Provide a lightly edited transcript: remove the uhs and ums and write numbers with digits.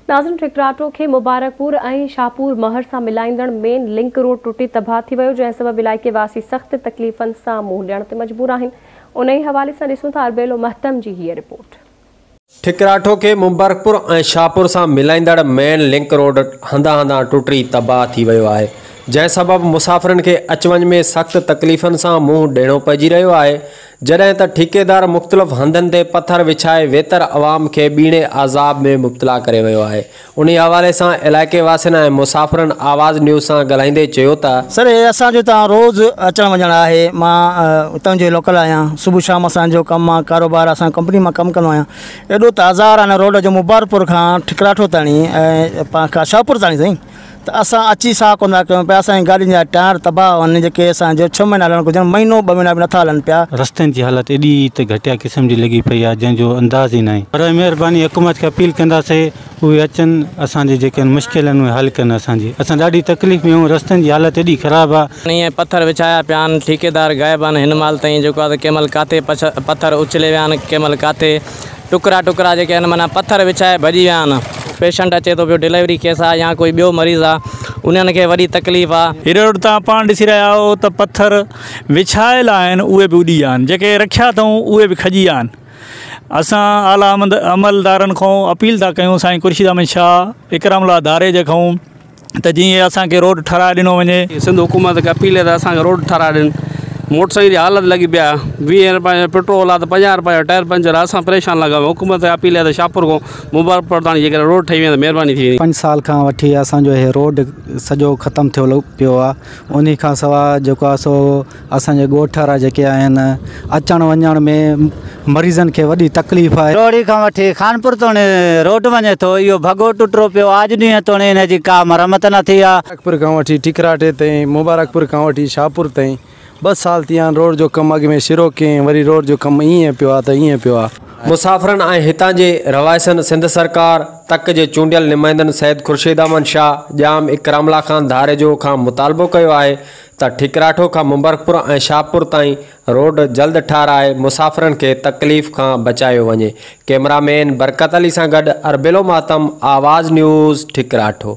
ناظرين ٺڪراٺو کي مبارڪپور ۽ شاهپور مهر سان ملائيندڙ مين لنڪ روڊ ٽٽي تباهه ٿي ويو جنهن سبب علائقي واسي سخت تڪليفن سان منهن ڏيڻ تي مجبور آهن انهي حوالي سان ڏسون ٿا اربيلو مهتم جي هيء رپورٽ. ٺڪراٺو کي مبارڪپور ۽ شاهپور سان ملائيندڙ مين لنڪ روڊ هنڌان هنڌان ٽٽي تباهه ٿي ويو آهي جنهن سبب مسافرن کي اچ وڃ ۾ سخت تڪليفن سان منهن ڏيڻو پئجي رهيو آهي جڏهن ته ٺيڪيدار مختلف هنڌن تي پٿر وڇائي ويتر عوام کي ٻيڻي عذاب ۾ مبتلا ڪري ويو آهي انهي حوالي سان علائقي واسين ۽ مسافرن آواز نيوز سان ڳالهائيندي چيو ته. سر هي اسان جو هتان روز اچڻ وڃڻ آهي مان اتان جو لوڪل آهيان صبح شام اسان جو ڪم آ ڪاروبار اسان ڪمپني مان ڪم ڪندو آهيان ايڏو ته آزار آ هن روڊ جو مبارڪپور کان ٺڪراٺو تاڻي ۽ پان کان شاهپور تاڻي سائين ته اسان اچي ساهه ڪونه ٿا ڪيون پيا اسان جي گاڏين جا ٽائر تباهه آهن جيڪي اسان جو ڇهه مهينا هلڻ گهرجن مهينو ٻه مهينا به نٿا هلن پيا. رستن جي حالت ايڏي ته گهٽيا قسم جي لڳي پئي آهي جنهن جو انداز ئي ناهي. برائي مهرباني حڪومت کي اپيل ڪنداسي اهي اچن اسان جي جيڪي مشڪل آهن اهي حل ڪن اسان جي اسان ڏاڍي تڪليف ۾ آهيون رستن جي حالت ايڏي خراب آهي. ائين پٿر وڇايا پيا آهن ٺيڪيدار غائب آهن هن مهل تائين جيڪو آهي ته ڪنهن مهل ڪاٿي پٿر اڇلي ويا آهن ڪنهن مهل ڪاٿي. ٽڪرا ٽڪرا جيڪي آهن معنيٰ پٿر وڇائي ڀڄي ويا آهن. پيشنٽ اچي ٿو پيو ڊليوري ڪيس آ يا ڪوئي ٻيو مريض آ انهن کي وڏي تڪليف آ. هي روڊ تان پاڻ ڏسي رهيا آهيو ته پٿر وڇايل آهن اهي به اڏي ويا آهن جيڪي رکيا اٿئون اهي به کڄي ويا آهن اسان اعليٰ عملدارن کان اپيل ٿا ڪيون سائين خورشيد احمد شاهه اڪرام الله ڌاريجي کان ته جيئن اسان کي روڊ ٺهرائي ڏنو وڃي. سنڌ حڪومت کي اپيل آهي ته اسان کي روڊ ٺهرائي ڏين. موٽر سائيڪل جي حالت لڳي پئي آهي. 20 روپيا جو پيٽرول آهي ته 50 روپيا جو ٽائر پنچر آهي اسان پريشان لڳا پيا آهيون. حڪومت کي اپيل آهي ته شاهپور کان مبارڪپور تاڻي جيڪڏهن روڊ ٺهي وڃي ته مهرباني ٿي ويندي. پنج سال کان وٺي اسان جو هي روڊ سڄو ختم ٿيل پيو آهي انهي کان سواء جيڪو آهي سو اسان جي ڳوٺ وارا جيڪي آهن اچڻ وڃڻ ۾ مريضن کي وڏي تڪليف آهي. روهڙي کان وٺي خانپور توڻي روڊ وڃي ٿو اهو ڀڳو ٽٽو پيو آ اڄ ڏينهن توڻي ان جي ڪا مرمت نه ٿي آ. مبارڪپور کان وٺي ٺڪراٺي تائين مبارڪپور کان وٺي شاهپور تائين ٻه سال ٿي ويا آهن روڊ جو ڪم اڳ ۾ شروع ڪئين وري روڊ جو ڪم ائين پيو آ ته ائين پيو آ. مسافرن ۽ هتان جي رهواسين سنڌ سرڪار، تڪ جي چونڊيل نمائندن سيد خورشيد احمد شاهه، ڄام اڪرام الله خان ڌاريجو کان مطالبو ڪيو آهي ته ٺڪراٺو کان مبارڪپور ۽ شاهپور تائين روڊ جلد ٺاهرائي مسافرن کي تڪليف کان بچايو وڃي. ڪئميرا مين برڪت علي سان گڏ اربيلو ماتم، آواز نيوز، ٺڪراٺو.